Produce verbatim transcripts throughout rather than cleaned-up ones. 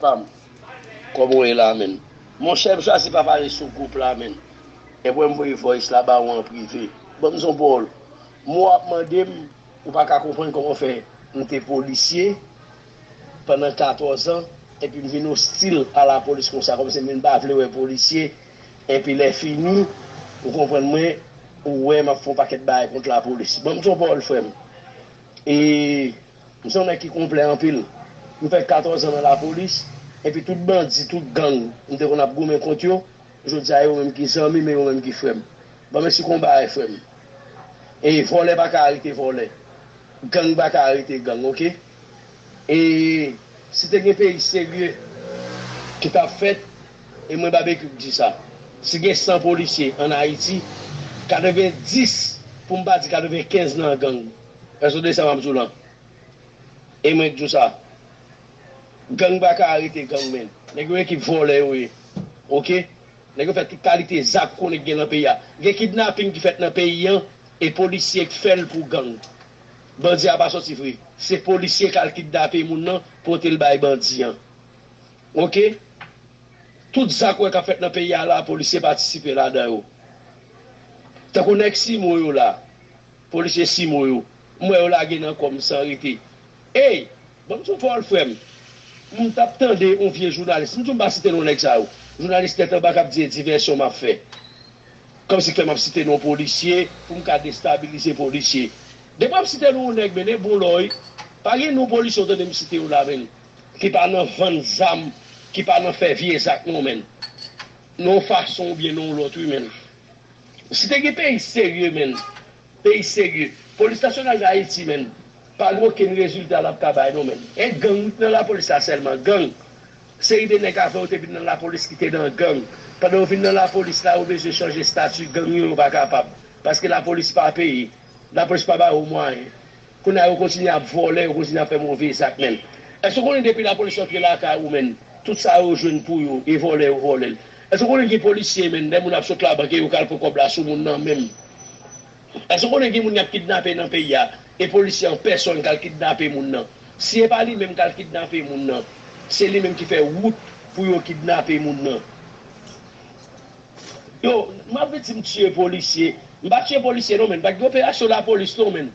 pa m. Kòman w ye la, menn? Monchè, m chwazi pa pale sou gwoup la, menn. Epi m voye voice la ba ou an prive. Ban m di yon pawòl. Mwen w ap mande m, ou pa ka konprann kòman fè m te polisye pandan katòz an, epi m vin ostil a lapolis konsa, kòmsi m vin pa vle wè polisye, epi lèfini, ou konprann mwen, ou wè m ap fè yon pakèt bagay kont lapolis. Ban m di yon pawòl, frè m. E M se yon nèg ki konplè anpil. M fè katòz an nan lapolis, epi tout bandi, tout gang, m te konn ap goumen kont yo, jodi a yo menm ki zanmi m, e yo menm ki frè m. Ban m esplike yon bagay, frè m. E vòlè pa ka arete vòlè. Gang pa ka arete gang, oke? E si te gen peyi serye ki t ap fèt, e mwen Babekyou k di sa. Si gen san polisye ann Ayiti, katrevenndis, pou m pa di katrevenkenz nan gang. Èske w tande sa m ap di w lan? E mwen k di w sa. Gang pa ka arete gang, menn. Nèg yo ekip vòlè yo ye. Oke? Nèg yo fè tout kalite zak konnen k gen nan peyi a. Gen kidnaping ki fèt nan peyi an, e polisye k fè l pou gang. Bandi a pa sòti vre. Se polisye k al kidnape moun nan, pote l bay bandi an. Oke? Tout zak ou wè k ap fèt nan peyi a la, polisye patisipe ladan yo. Tankou nèg Simo yo la, polisye Simo yo, m wè yo lage nan kò m san rete. Ey, ban m di w pawòl, frè m. M t ap tande yon vye jounalis, m di w m pa site non nèg sa yo. Jounalis tèt anba k ap di e divèsyon m ap fè. Kòmsi k fè m ap site non polisye pou m ka destabilize polisye. Depi w ap site non yon nèg, men e bon lò wi. Pa gen non polisye w tande m site yo la, menn, ki pa nan vann zam, ki pa nan fè vye zak non, menn. Nan yon fason oubyen nan yon lòt, wi, menn. Si te gen peyi serye, menn, peyi serye, Polis Nasyonal d Ayiti, menn, pa gen okenn rezilta l ap ka bay, non, menn. E gang ki nan lapolis la sèlman, gang. Seri de nèg avan yo te vin nan lapolis ki te nan gang. Pandan yo vin nan lapolis la, yo bezwen chanje estati gang yo, yo pa kapab. Paske lapolis pa peye. Lapolis pa ba yo mwayen. Kounye a, yo kontinye ap vòlè, yo kontinye ap fè move zak, menn. Èske w konnen depi lapolis antre lakay ou, menn, tout sa yo jwenn pou yo, e vòlè yo vòlè l? Èske w konnen gen polisye, menn, lè moun ap sot labank e yo k al pran kòb la sou moun nan menm? Èske w konnen gen moun y ap kidnape nan peyi a, e polisye an pèsòn k al kidnape moun nan? Si e pa li menm k al kidnape moun nan, se li menm ki fè wout pou yo kidnape moun nan. Yo, m ap vin di m tiye polisye. M pa tiye polisye non, menn. Pa t gen operasyon lapolis non, menn.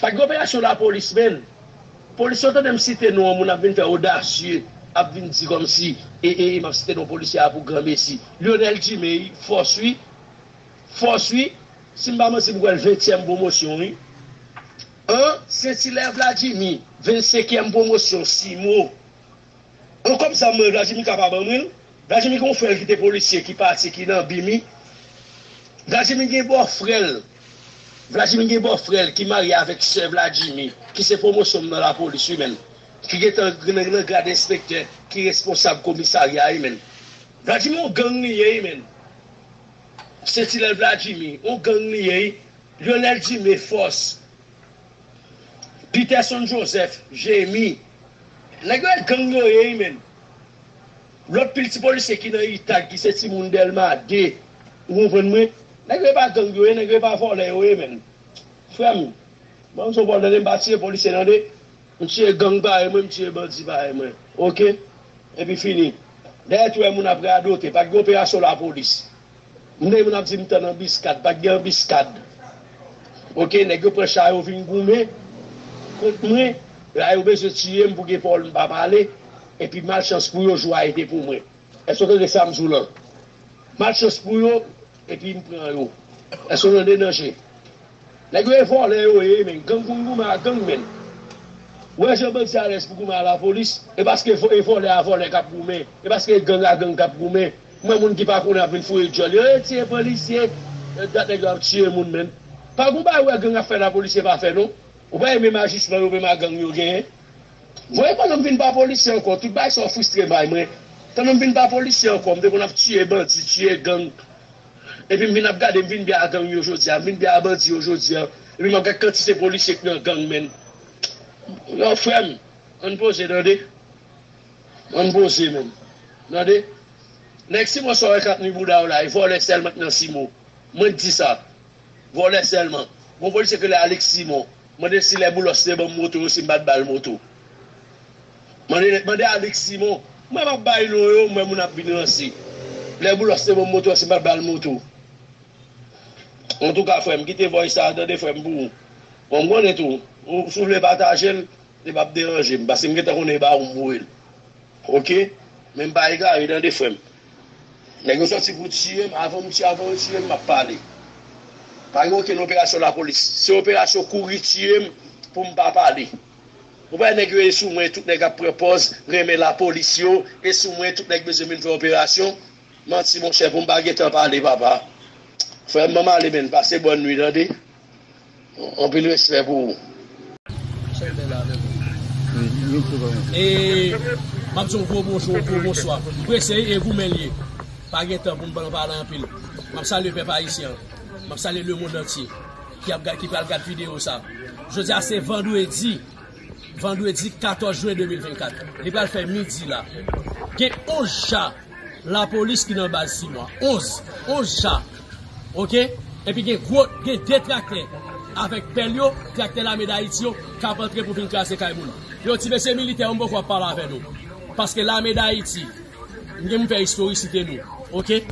Pa t gen operasyon lapolis, menn. Polisye, w tande m site non an, moun ap vin fè odasye, ap vin di kòmsi, e, e, e, m ap site non polisye a pou granmesi. Lionel Jimmy, fòs wi. Fòs wi. Si m pa manti, m kwè l ventyèm pwomosyon wi. An, Sentilè Vladjimi, vennsenkyèm pwomosyon, Simo. An kòb zam mwen, Vladjimi ka pa ban mwen l. Vladjimi gen yon frè l ki te polisye, ki pati, ki nan bimi. Vladjimi gen bòfrè l. Vladjimi gen bòfrè l ki marye avèk sè Vladjimi, ki se pwomosyon m nan lapolis, wi, menn. Ki gentan nan, nan grad enspektè, ki responsab komisarya, wi, menn. Vladjimi yon gang li ye, wi, menn. Sentinèl Vladjimi, yon gang li ye, wi. Lionel Jimmy, fòs. Peterson Joseph, Jemi. Nèg yo e gang yo ye, wi, menn. Lòt pil ti polisye ki nan Itag, ki se timoun Dèlma de. Ou konprann mwen? Nèg yo e pa gang yo ye, nèg yo e pa vòlè yo ye, menn. Frè m, ban m sou pòl, tande, m pa tiye polisye, tande. M tiye gang parèy mwen, m tiye bandi parèy mwen. Oke? Epi fini. Dèyè tou, wè moun ap radote. Pa t gen operasyon lapolis. M tande moun ap di m t ann anbiskad. Pa t gen anbiskad. Oke, nèg yo pran cha yo vin goumen kont mwen. La yo bezwen tiye m pou gen pawòl m pa pale. Epi malchans pou yo, jou a ete pou mwen. Èske w tande sa m di w lan? Malchans pou yo, epi m pran yo. Èske w tande danje? Nèg yo e vòlè yo ye, men gang pou n goumen a gang, menn. Ou wè jan bandi alèz pou goumen a lapolis, e paske vo- e vòlè a vòlè k ap goumen, e paske gang a gang k ap goumen. M wè moun ki pa konnen ap vin foure dyòl yo, e tiye polisye, e dat nèg yo ap tiye moun, menn. Pa gon bagay ou wè gang ap fè lapolis e pa fè non. Ou pa wè menm ajisman yo menm a gang yo genyen. Voye pandan m vin pa polisye ankò, tout bagay sa yo fristre bay mwen. Pandan m vin pa polisye ankò, m te konn ap tiye bandi, tiye gang. Epi m vin ap gade, m vin byen a gang yo jodi a, m vin byen a bandi yo jodi a. Epi m ap gad kantite polisye k nan gang, menn. Yo, frè m, ann poze, tande. Ann poze, menn. Tande. Nèg Simon sa w wè k ap nwi bouda w la, e vòlè sèlman k nan Simon. Mwen k di sa. Vòlè sèlman. Gon polisye k rele Alex Simon. Mande l si lè Boulos te ban m moto yo, si m pa t ba l moto. Mande, mande Alex Simon. Mwen m ap bay non yo, mwen moun ap vin ranse. Lè Boulos te ban m moto, se m pa t ba l moto. Antouka, frè m, kite voice sa, tande, frè m, pou ou. Bon, m konnen tou. Ou, si w vle pataje l, li p ap deranje m, paske m gentan konnen e ba ou m voye l. Oke? Men m pa egare, tande, frè m. Nèg yo sòti pou tiye m, avan m tiye, avan yo tiye m, m ap pale. Pa gen okenn operasyon lapolis. Se operasyon kouri tiye m pou m pa pale. Ou pa wè nèg yo e sou mwen, tout nèg ap pran pòz, renmen lapolis yo, e sou mwen, tout nèg bezwen vin fè operasyon. Manti, monchè, pou m pa gentan pale, papa. Frè m, ban m ale, menn, pase bòn nwi, tande? Anpil respè pou ou. E m ap di yon gwo bonjou, yon gwo bonswa. M prese wi e goumen l ye. Pa gen tan pou m pran pale anpil. M ap salye pèp ayisyen an. M ap salye lemonn antye ki ap gad, ki pral gad videyo sa. Jodi a se vandredi, vandredi katòz jen de mil vennkat. Li pral fè midi la. Gen onz cha lapolis ki nan baz Simwa. Onz, onz cha. Oke? Epi gen gwo, gen de traktè avèk pèl yo, traktè Lame Dayiti yo, k ap antre pou vin kraze kay moun. Yo, ti mesye militè yo, m poko ap pale avè nou. Paske Lame Dayiti, m gen pou m fè istorisite nou. Oke?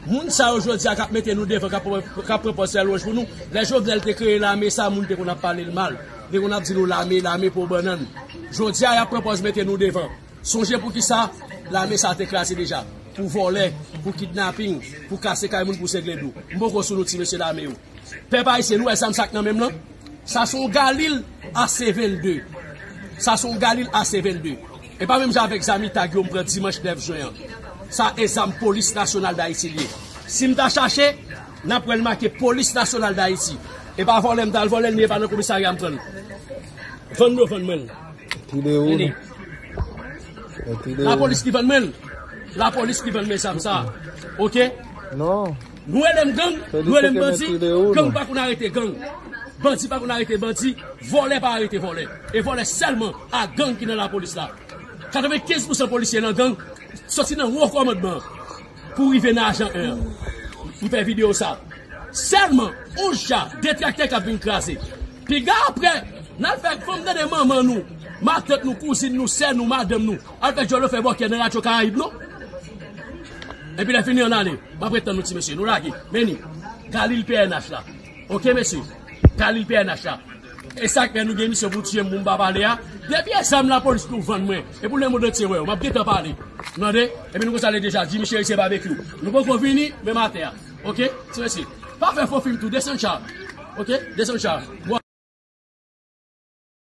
Moun sa yo jodi a k ap mete nou devan, k ap, k ap pran pòz fè lwanj pou nou. Lè Jovenel te kreye lame sa, moun te konn ap pale l mal. Te konn ap di nou lame, lame po bannann. Jodi a, y ap pran pòz mete nou devan. Sonje poukisa lame sa te kraze deja. Pou vòlè, pou kidnaping, pou kase kay moun, pou sengle dou. M poko sou nou ti mesye lame yo. Pèp ayisyen, nou wè zam sa k nan men m lan? Sa se yon Galil A C vennde. Sa se yon Galil A C vennde. E pa menm jan avèk zam Itag yo m pran dimanch nèf jen an. Sa e zam Polis Nasyonal Dayiti l ye. Si m ta chache, n ap wè l make Polis Nasyonal Dayiti. E pa vòlè m t al vòlè l, ni e pa nan komisarya m pran l. Vann yo vann mwen l. Tire ou. Vini. Lapolis ki vann mwen l. Lapolis ki vann mwen zam sa. Oke? Non. Nou rele m gang, nou rele m bandi. Gang pa konn arete gang. Bandi pa konn arete bandi. Vòlè pa arete vòlè. E vòlè sèlman a gang ki nan lapolis la. Katrevenkenz pousan polisye nan gang, soti nan wo kòmandman pou rive nan ajan en an. M fè videyo sa. Sèlman, onz cha, de traktè k ap vin kraze. Piga aprè, n al fè fanm tande manman nou, matant nou, kouzin nou, sè nou, madanm nou, al fè djòl yo fè bòkyè nan Radyo Karayib, non? Epi lè fini ann ale, m ap ret tann nou ti mesye, nou lage. Men ni, Galil P N H la. Oke, mesye? Galil P N H la. E sa k fè nou gen misyon pou tiye m pou m pa pale a. Depi e zam lapolis nou vann mwen, e pou lemonn antye wè yo, m ap gentan pale. Tande? Epi nou konsa ale deja, Jimmy Cheri se babekyou. Nou poko vini, men m atè a. Oke? Ti mesye. Pa fè fo fim tou, desann cha. Oke? Desann cha.